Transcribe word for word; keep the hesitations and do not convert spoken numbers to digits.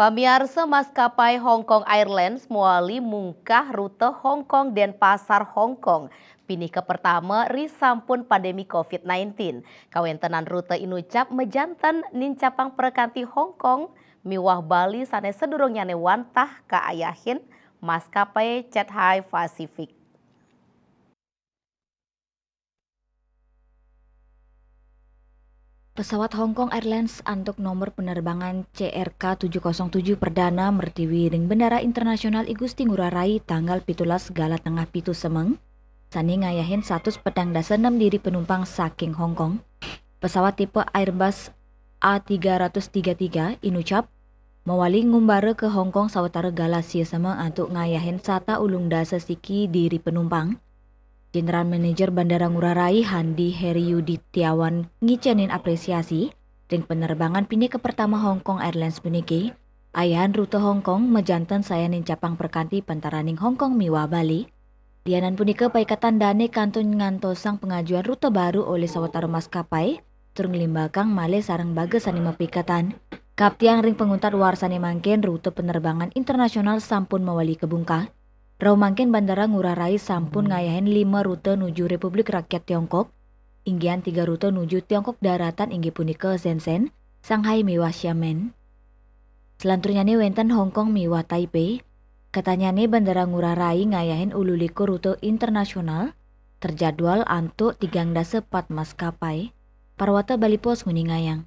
Pamiarsa, maskapai Hong Kong Airlines mawali mungkah rute Hong Kong Denpasar Hong Kong pinih ka pertama ri sampun pandemi covid nineteen. Kawentenan rute inucap majanten nincapang prakanti Hong Kong miwah Bali sane sadurungnyane wantah kaayahin maskapai Cathay Pacific. Pesawat Hong Kong Airlines antuk nomor penerbangan C R K tujuh kosong tujuh perdana mertiwi ring Bandara Internasional I Gusti Ngurah Rai tanggal pitulas galah tengah pitu semeng, sane ngayahin satus petang dasa enem diri penumpang saking Hong Kong. Pesawat tipe Airbus A tiga ratus tiga tiga inucap mawali ngumbara ka Hong Kong sawatara galah sia semeng antuk ngayahin sata ulung dasa siki diri penumpang. General Manager Bandara Ngurah Rai Handi Heri Yuditiawan ngicenin apresiasi ring penerbangan pinih ka pertama Hong Kong Airlines puniki. Ayahan rute Hong Kong majanten sayan nincapang prakanti pantaraning Hong Kong miwah Bali. Lianan punika, paikatan dane kantun ngantosang pangajuan rute baru olih sawatara maskapai tur nglimbakang malih sareng bagas sane mapaikatan. Kaptian ring panguntat warsane mangkin, rute penerbangan internasional sampun mawali kabungkah. Rauh mangkin Bandara Ngurah Rai sampun ngayahin lima rute nuju Republik Rakyat Tiongkok, inggihan tiga rute nuju Tiongkok daratan, inggih punika Shenzhen, Shanghai miwah Xiamen. Selanturnyane wenten Hong Kong miwah Taipei. Katanyane Bandara Ngurah Rai ngayahin ulu likur rute internasional terjadwal antuk tigang dasa pat maskapai. Parwata Bali Post nguningayang.